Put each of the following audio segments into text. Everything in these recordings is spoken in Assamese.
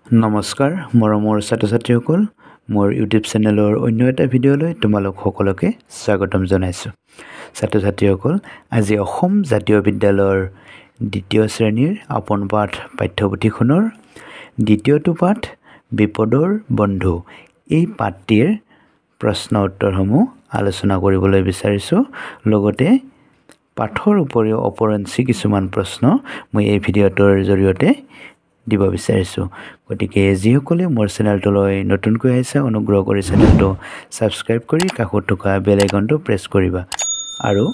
নমস্কাৰ মৰমৰ ছাত্ৰ ছাত্ৰীসকল, মোৰ ইউটিউব চেনেলৰ অন্য এটা ভিডিঅ'লৈ তোমালোক সকলোকে স্বাগতম জনাইছোঁ। ছাত্ৰ ছাত্ৰীসকল, আজি অসম জাতীয় বিদ্যালয়ৰ দ্বিতীয় শ্ৰেণীৰ আপোন পাঠ পাঠ্যপুথিখনৰ দ্বিতীয়টো পাঠ বিপদৰ বন্ধু এই পাঠটিৰ প্ৰশ্ন উত্তৰসমূহ আলোচনা কৰিবলৈ বিচাৰিছোঁ। লগতে পাঠৰ উপৰিও অপৰঞ্চি কিছুমান প্ৰশ্ন মই এই ভিডিঅ'টোৰ জৰিয়তে দিব বিচাৰিছোঁ। গতিকে যিসকলে মোৰ চেনেলটোলৈ নতুনকৈ আহিছে, অনুগ্ৰহ কৰি চেনেলটো ছাবস্ক্ৰাইব কৰি কাষত থকা বেল আইকনটো প্ৰেছ কৰিবা আৰু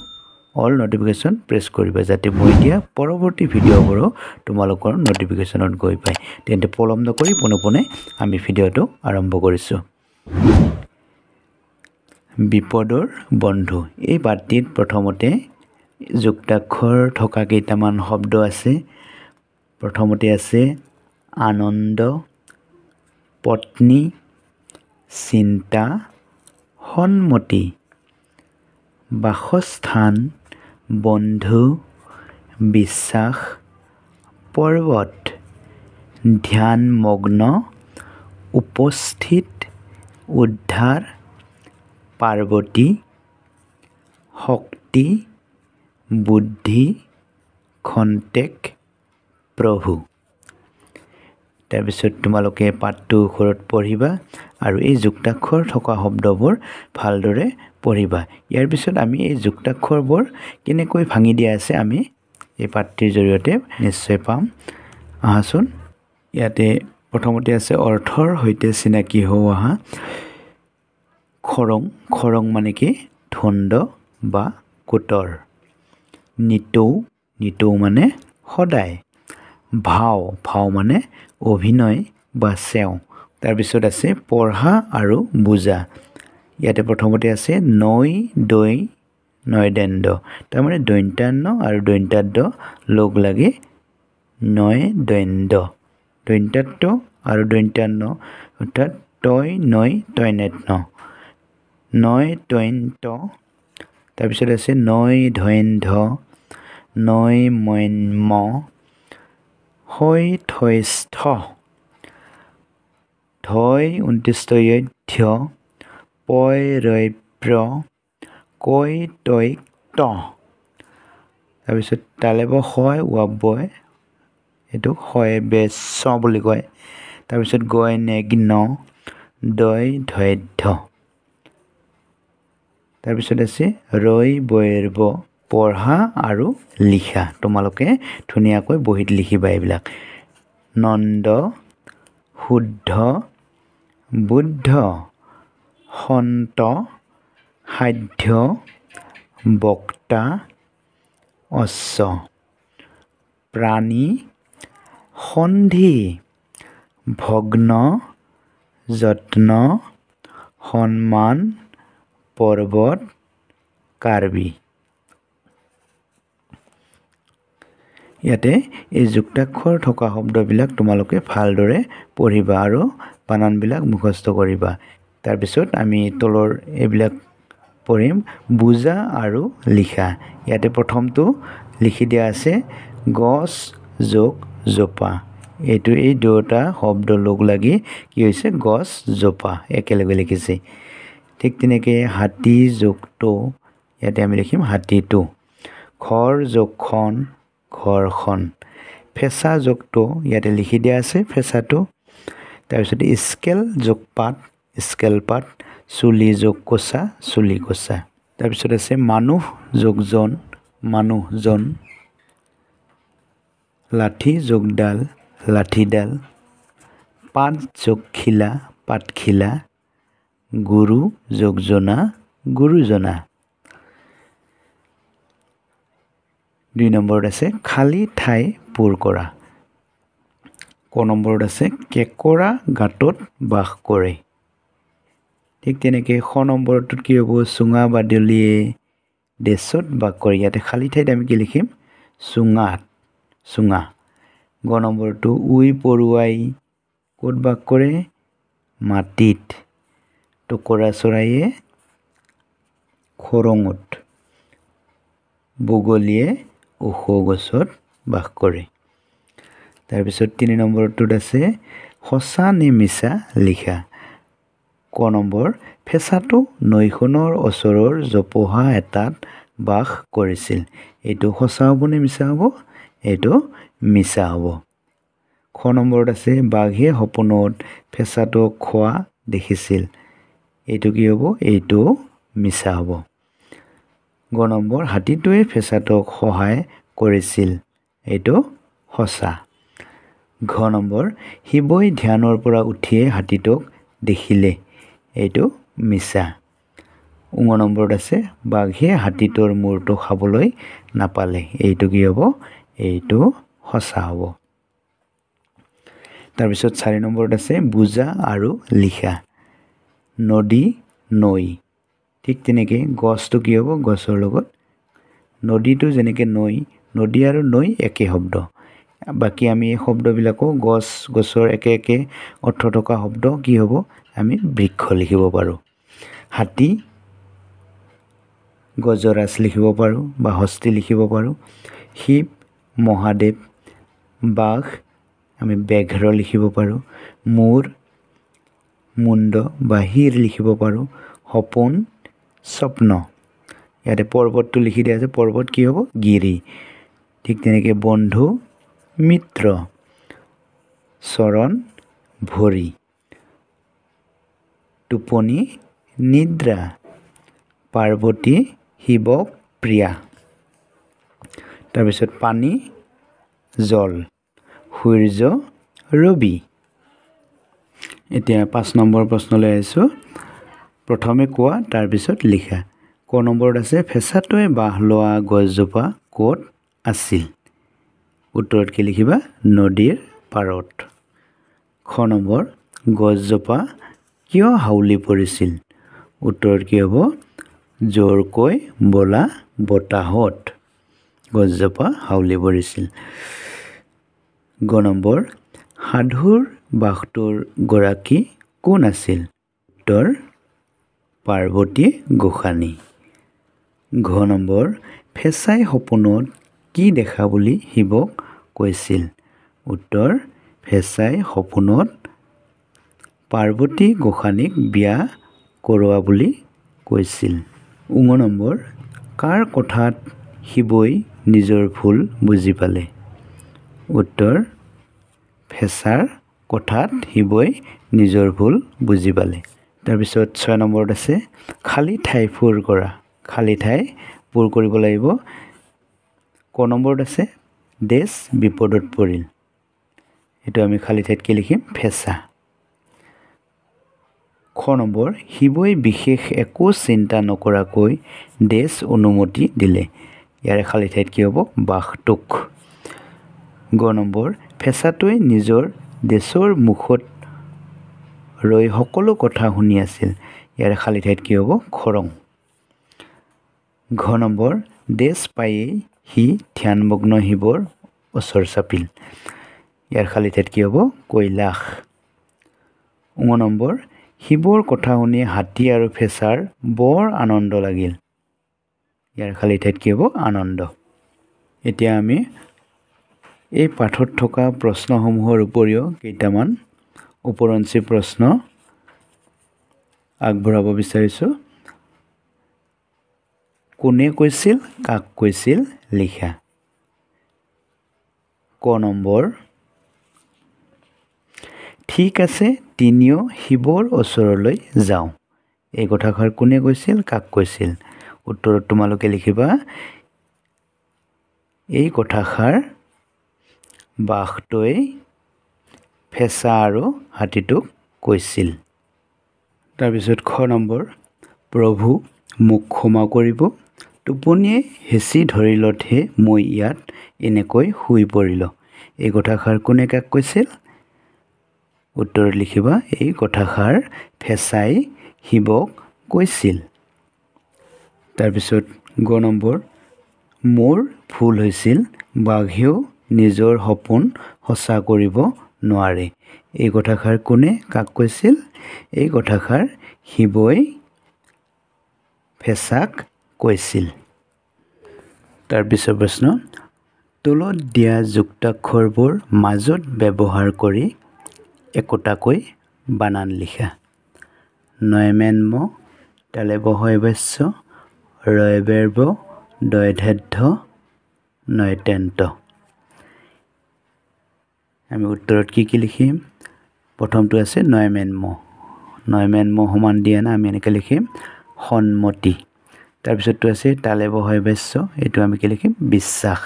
অল ন'টিফিকেশ্যন প্ৰেছ কৰিবা, যাতে মই দিয়া পৰৱৰ্তী ভিডিঅ'বোৰো তোমালোকৰ ন'টিফিকেশ্যনত গৈ পায়। তেন্তে পলম নকৰি পোনে পোনে আমি ভিডিঅ'টো আৰম্ভ কৰিছোঁ। বিপদৰ বন্ধু এই পাঠটিত প্ৰথমতে যুক্তাক্ষৰ থকা কেইটামান শব্দ আছে। প্ৰথমতে আছে আনন্দ, পত্নী, চিন্তা, সন্মতি, বাসস্থান, বন্ধু, বিশ্বাস, পৰ্বত, ধ্যানমগ্ন, উপস্থিত, উদ্ধাৰ, পাৰ্বতী, শক্তি, বুদ্ধি, খন্তেক, প্ৰভু। তাৰপিছত তোমালোকে পাঠটো ঘৰত পঢ়িবা আৰু এই যুক্তাক্ষৰ থকা শব্দবোৰ ভালদৰে পঢ়িবা। ইয়াৰ পিছত আমি এই যুক্তাক্ষৰবোৰ কেনেকৈ ভাঙি দিয়া আছে আমি এই পাঠটিৰ জৰিয়তে নিশ্চয় পাম। আহাচোন, ইয়াতে প্ৰথমতে আছে অৰ্থৰ সৈতে চিনাকি হওঁ আহা। খৰং, খৰং মানে কি? ধন্দ বা কোটৰ। নিতৌ, নিতৌ মানে সদায়। ভাও, ভাও মানে অভিনয় বা চেও। তাৰপিছত আছে পঢ়া আৰু বুজা। ইয়াতে প্ৰথমতে আছে নৈ, দৈ, নৈদণ্ড, তাৰমানে দন্তান্ন আৰু দন্তাদ্য লগ লাগি নয় দণ্ড। দন্তাত্ব আৰু দন্তান্ন অৰ্থাৎ তই নৈ তৈনেত্ন, নয় তৈন্ত। তাৰপিছত আছে নৈ ধৈন্ধ, নৈ মৈন্ম, হৈ থৈস্থ, ধৈ ঊনত্ৰিশ, পয় ৰৈ প্ৰ, কৈ তৈ ত। তাৰপিছত তালেব হয় ৱাব্বয়, এইটো হয় বেচ বুলি কয়। তাৰপিছত গয় নেগ ন, দয় ধৈধ্য। তাৰপিছত আছে ৰৈ বৈৰ্ব, পঢ়া আৰু লিখা। তোমালোকে ধুনীয়াকৈ বহীত লিখিবা এইবিলাক। নন্দ, শুদ্ধ, বুদ্ধ, সন্ত, সাধ্য, বক্তা, অশ্ব, প্ৰাণী, সন্ধি, ভগ্ন, যত্ন, সন্মান, পৰ্বত, কাৰ্বি। ইয়াতে এই যুক্তাক্ষৰ থকা শব্দবিলাক তোমালোকে ভালদৰে পঢ়িবা আৰু বানানবিলাক মুখস্থ কৰিবা। তাৰপিছত আমি তলৰ এইবিলাক পঢ়িম, বুজা আৰু লিখা। ইয়াতে প্ৰথমটো লিখি দিয়া আছে গছ যোগ জোপা। এইটো এই দুয়োটা শব্দ লগ লাগি কি হৈছে? গছ জোপা একেলগে লিখিছে। ঠিক তেনেকৈ হাতী যোগ টো, ইয়াতে আমি লিখিম হাতীটো। ঘৰ যোগ খন, ঘৰখন। ফেঁচা যোগটো ইয়াতে লিখি দিয়া আছে ফেঁচাটো। তাৰপিছত স্কেল যোগ পাত, স্কেল পাত। চুলি যোগ কোচা, চুলি কোচা। তাৰপিছত আছে মানুহ যোগ জন, মানুহজন। লাঠি যোগ ডাল, লাঠিডাল। পাত যোগ খিলা, পাতখিলা। গুৰু যোগ জনা, গুৰুজনা। 2 নম্বৰত আছে খালী ঠাই পূৰ কৰা। ক নম্বৰত আছে কেঁকোৰা গাঁতত বাস কৰে। ঠিক তেনেকৈ খ নম্বৰটোত কি হ'ব? চুঙা বাদুলিয়ে দেশত বাস কৰে। ইয়াতে খালী ঠাইত আমি কি লিখিম? চুঙাত, চুঙা। গ নম্বৰটো উই পৰুৱাই ক'ত বাস কৰে? মাটিত। টোকোৰা চৰাইয়ে খৰঙত। বগলীয়ে ওখ গছত বাস কৰে। তাৰপিছত 3 নম্বৰটোত আছে সঁচা নে মিছা লিখা। ক নম্বৰ, ফেঁচাটো নৈখনৰ ওচৰৰ জোপোহা এটাত বাস কৰিছিল। এইটো সঁচা হ'ব নে মিছা হ'ব? এইটো মিছা হ'ব। খ নম্বৰত আছে বাঘে সপোনত ফেঁচাটোক খোৱা দেখিছিল। এইটো কি হ'ব? এইটো মিছা হ'ব। গ নম্বৰ, হাতীটোৱে ফেঁচাটোক সহায় কৰিছিল। এইটো সঁচা। ঘ নম্বৰ, শিৱই ধ্যানৰ পৰা উঠিয়ে হাতীটোক দেখিলে। এইটো মিছা। ঙ নম্বৰত আছে বাঘে হাতীটোৰ মূৰটো খাবলৈ নাপালে। এইটো কি হ'ব? এইটো সঁচা হ'ব। তাৰপিছত 4 নম্বৰত আছে বুজা আৰু লিখা। নদী, নৈ। ঠিক তেনেকৈ গছটো কি হ'ব? গছৰ লগত নদীটো যেনেকৈ নৈ, নদী আৰু নৈ একে শব্দ। বাকী আমি এই শব্দবিলাকো গছ, গছৰ একে একে অৰ্থ থকা শব্দ কি হ'ব? আমি বৃক্ষ লিখিব পাৰোঁ। হাতী, গজৰাজ লিখিব পাৰোঁ বা হস্তি লিখিব পাৰোঁ। শিৱ, মহাদেৱ। বাঘ, আমি ব্যাঘ্ৰ লিখিব পাৰোঁ। মূৰ, মুণ্ড বা শিৰ লিখিব পাৰোঁ। সপোন, স্বপ্ন। ইয়াতে পৰ্বতটো লিখি দিয়া আছে, পৰ্বত কি হ'ব? গিৰি। ঠিক তেনেকৈ বন্ধু, মিত্ৰ। চৰণ, ভৰি। টোপনি, নিদ্ৰা। পাৰ্বতী, শিৱক প্ৰিয়া। তাৰপিছত পানী, জল। সূৰ্য, ৰবি। এতিয়া 5 নম্বৰ প্ৰশ্নলৈ আহিছোঁ। প্ৰথমে কোৱা, তাৰপিছত লিখা। ক নম্বৰত আছে ফেঁচাটোৱে বাঁহ লোৱা গছজোপা ক'ত আছিল? উত্তৰত কি লিখিবা? নদীৰ পাৰত। খ নম্বৰ, গছজোপা কিয় হাউলি পৰিছিল? উত্তৰত কি হ'ব? জোৰকৈ বলা বতাহত গছজোপা হাউলি পৰিছিল। গ নম্বৰ, সাধুৰ বাঘটোৰ গৰাকী কোন আছিল? উত্তৰ, পাৰ্বতী গোসানী। ঘ নম্বৰ, ফেঁচাই সপোনত কি দেখা বুলি শিৱক কৈছিল? উত্তৰ, ফেঁচাই সপোনত পাৰ্বতী গোসানীক বিয়া কৰোৱা বুলি কৈছিল। ঙ নম্বৰ, কাৰ কথাত শিৱই নিজৰ ভুল বুজি পালে? উত্তৰ, ফেঁচাৰ কথাত শিৱই নিজৰ ভুল বুজি পালে। তাৰপিছত 6 নম্বৰত আছে খালী ঠাই পূৰ কৰা। খালী ঠাই পূৰ কৰিব লাগিব। ক নম্বৰত আছে দেশ বিপদত পৰিল। এইটো আমি খালী ঠাইত কি লিখিম? ফেঁচা। খ নম্বৰ, শিৱই বিশেষ একো চিন্তা নকৰাকৈ দেশ অনুমতি দিলে। ইয়াৰে খালী ঠাইত কি হ'ব? বাঘটোক। গ নম্বৰ, ফেঁচাটোৱে নিজৰ দেশৰ মুখত ৰৈ সকলো কথা শুনি আছিল। ইয়াৰে খালী ঠাইত কি হ'ব? খৰং। ঘ নম্বৰ, দেশ পায়েই সি ধ্যানমগ্ন শিৱৰ ওচৰ চাপিল। ইয়াৰ খালী ঠাইত কি হ'ব? কৈলাশ। ঙ নম্বৰ, শিৱৰ কথা শুনি হাতী আৰু ফেঁচাৰ বৰ আনন্দ লাগিল। ইয়াৰ খালী ঠাইত কি হ'ব? আনন্দ। এতিয়া আমি এই পাঠত থকা প্ৰশ্নসমূহৰ উপৰিও কেইটামান উপৰঞ্চি প্ৰশ্ন আগবঢ়াব বিচাৰিছোঁ। কোনে কৈছিল, কাক কৈছিল লিখা। ক নম্বৰ, ঠিক আছে তিনিও শিৱৰ ওচৰলৈ যাওঁ। এই কথাষাৰ কোনে কৈছিল, কাক কৈছিল? উত্তৰত তোমালোকে লিখিবা এই কথাষাৰ বাঘটোৱে ফেঁচা আৰু হাতীটোক কৈছিল। তাৰপিছত খ নম্বৰ, প্ৰভু মোক ক্ষমা কৰিব, টোপনিয়ে হেঁচি ধৰিলতহে মই ইয়াত এনেকৈ শুই পৰিলোঁ। এই কথাষাৰ কোনে কাক কৈছিল? উত্তৰত লিখিবা এই কথাষাৰ ফেঁচাই শিৱক কৈছিল। তাৰপিছত গ নম্বৰ, মোৰ ভুল হৈছিল, বাঘেও নিজৰ সপোন সঁচা কৰিব নোৱাৰে। এই কথাষাৰ কোনে কাক কৈছিল? এই কথাষাৰ শিৱই ফেঁচাক কৈছিল। তাৰপিছৰ প্ৰশ্ন, তলত দিয়া যুক্তাক্ষৰবোৰ মাজত ব্যৱহাৰ কৰি একোটাকৈ বানান লিখা। নয়মেন্ম তালেব শয়বেশ্য ৰয়বেৰ্ব দয়ধেদ্ধ নয়তেন্ত। আমি উত্তৰত কি কি লিখিম? প্ৰথমটো আছে নয়মেন্ম। নয়মেন্ম সমান দিয়া না, আমি এনেকৈ লিখিম সন্মতি। তাৰপিছতটো আছে তালেব শয়বেশ্য, এইটো আমি কি লিখিম? বিশ্বাস।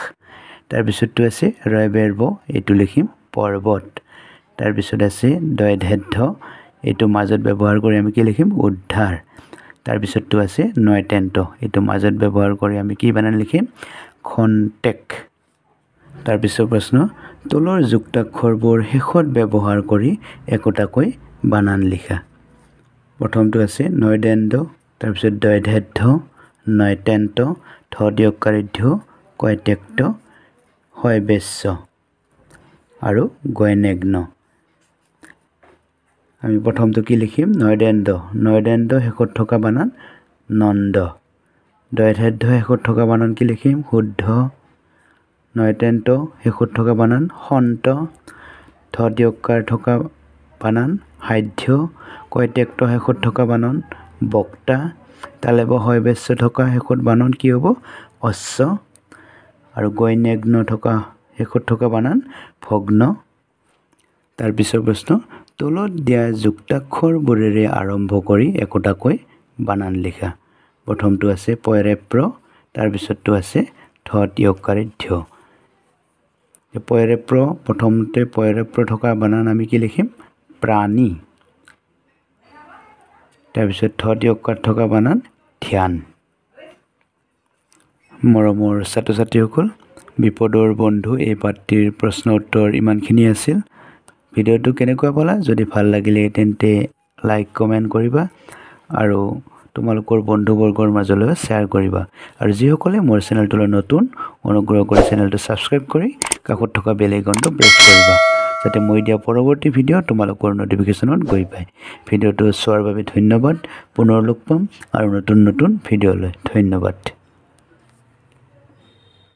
তাৰপিছতটো আছে ৰয়বেৰ্ব, এইটো লিখিম পৰ্বত। তাৰপিছত আছে দয়ধেদ্ধ, এইটো মাজত ব্যৱহাৰ কৰি আমি কি লিখিম? উদ্ধাৰ। তাৰপিছতটো আছে নয়তেন্ত, এইটো মাজত ব্যৱহাৰ কৰি আমি কি বানান লিখিম? খন্তেক। তাৰপিছৰ প্ৰশ্ন, তলৰ যুক্তাক্ষৰবোৰ শেষত ব্যৱহাৰ কৰি একোটাকৈ বানান লিখা। প্ৰথমটো আছে নয়দেন্দ, তাৰপিছত দয়ধেদ্ধ, নয়তেন্ত, ধ দিয়কাৰিধ্য, কয়ত্যক্ত, শয়বেশ্য আৰু গয়নেগ্ন। আমি প্ৰথমটো কি লিখিম? নয়দেন্দ। নয়দেন্দ শেষত থকা বানান নন্দ। দয়ধেদ্ধ শেষত থকা বানান কি লিখিম? শুদ্ধ। নয়তেন্ত শেষত থকা বানান সন্ত। ধ দিয়কাৰ থকা বানান সাধ্য। কয়ত্যক্ত শেষত থকা বানান বক্তা। তালেব শয়বেশ্য থকা শেষত বানান কি হ'ব? অশ্ব। আৰু গৈনেগ্ন থকা শেষত থকা বানান ভগ্ন। তাৰপিছৰ প্ৰশ্ন, তলত দিয়া যুক্তাক্ষৰবোৰেৰে আৰম্ভ কৰি একোটাকৈ বানান লিখা। প্ৰথমটো আছে পয়ৰেপ্ৰ, তাৰপিছতটো আছে ধ য়কাৰে ধ্য। পয়ৰেপ্ৰ, প্ৰথমতে পয়ৰেপ্ৰ থকা বানান আমি কি লিখিম? প্ৰাণী। তাৰপিছত ধ য়কাৰ থকা বানান ধ্যান। মৰমৰ ছাত্ৰ ছাত্ৰীসকল, বিপদৰ বন্ধু এই পাঠটিৰ প্ৰশ্ন উত্তৰ ইমানখিনি আছিল। ভিডিঅ'টো কেনেকুৱা পালা? যদি ভাল লাগিলে তেন্তে লাইক কমেণ্ট কৰিবা আৰু তোমালোকৰ বন্ধুবৰ্গৰ মাজলৈ শ্বেয়াৰ কৰিবা। আৰু যিসকলে মোৰ চেনেলটোলৈ নতুন, অনুগ্ৰহ কৰি চেনেলটো ছাবস্ক্ৰাইব কৰি কাষত থকা বেল আইকনটো প্ৰেছ কৰিবা, যাতে মই দিয়া পৰৱৰ্তী ভিডিঅ' তোমালোকৰ ন'টিফিকেশ্যনত গৈ পায়। ভিডিঅ'টো চোৱাৰ বাবে ধন্যবাদ। পুনৰ লগ পাম আৰু নতুন নতুন ভিডিঅ'লৈ। ধন্যবাদ।